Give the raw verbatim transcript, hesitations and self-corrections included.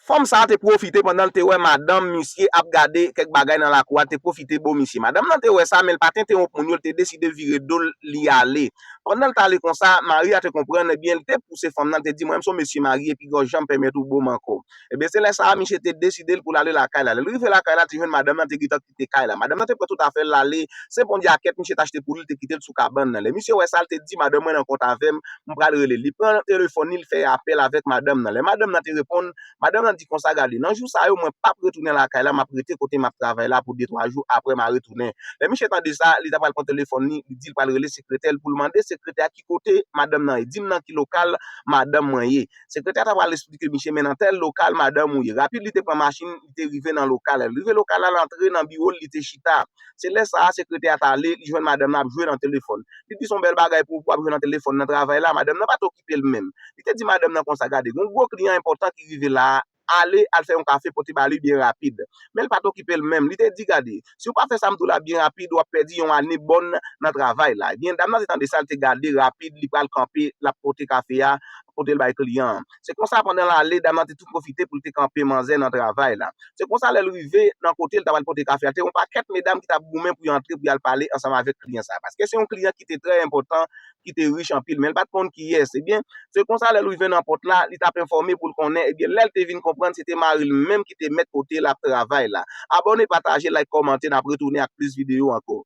Fanm sa a te pwofite pandan l te wè madanm misye ap gade kèk bagay nan lakou a, te pwofite bo misye. Madanm nan te wè sa, men l pa t entewonp moun yo, l te deside vire do l, li ale. Pandan l t ale konsa, mari a te konprann, ebyen, l te pouse fanm nan, l te di, "Mwen, m se yon mesye marye, pi gòj janm pèmèt ou bo m ankò." Ebyen, se lè sa a, misye te deside l pou l ale lakay la. Lè l rive lakay la, l te jwenn madanm nan te gentan kite kay la. Madanm nan te pran tout afè l, l ale, se pon djakèt misye t achte pou li, l te kite l sou kabann nan. Lè misye wè sa, l te di, "Madanm mwen nan kont avè m, m pral rele l." Li pran telefòn li, l fè apèl avèk madanm nan. Lè madanm nan te reponn, madanm nan di konsa, "Gade, nan jou sa yo, mwen p ap retounen lakay la, m ap rete kote m ap travay la pou de twa jou, apre m a retounen." Lè misye tande sa, li ta pral pran telefòn li, li di l pral rele sekretè l pou l mande sekretè a ki kote madanm nan ye. "Di m nan ki lokal madanm mwen ye." Sekretè a ta pral eksplike misye, "Men nan tèl lokal madanm ou ye." Rapid, li te pran machin, li te rive nan lokal la. Li rive lokal la, l antre nan biwo l, li te chita. Se lè sa a, sekretè a t ale, li jwenn madanm nan ap jwe nan telefòn. Li di, "Se yon bèl bagay pou ou, pou w ap jwe nan telefòn nan travay la." Madanm nan pa t okipe l menm. Li te di madanm nan konsa, "Gade, gen yon gwo kliyan enpòtan ki rive la a, ale, al fè yon kafe, pote ba li byen rapid." Men l pa t okipe l menm. Li te di, "Gade, si w pa fè sa m di w la byen rapid, w ap pèdi yon ane bòn nan travay la." Ebyen, dam nan te tande sa, l te gade rapid, li pral kanpe, l ap pote kafe a, pote l bay kliyan an. Se konsa, pandan l ale, dam nan te tou pwofite pou l te kanpe manzè nan travay la. Se konsa, lè l rive nan kote l ta pral pote kafe a, te yon pakèt medam ki t ap goumen pou y antre, pou y al pale ansanm avèk kliyan sa a. Paske se yon kliyan ki te trè enpòtan, ki te rich anpil, men l pa t konn kiyès. Ebyen, se konsa, lè l rive nan pòt la, li t ap enfòme pou l konnen, ebyen, lè l te vin konprann, se te mari l menm ki te mèt kote l ap travay la. Abòne, pataje, like, kòmante, n ap retounen ak plis videyo ankò.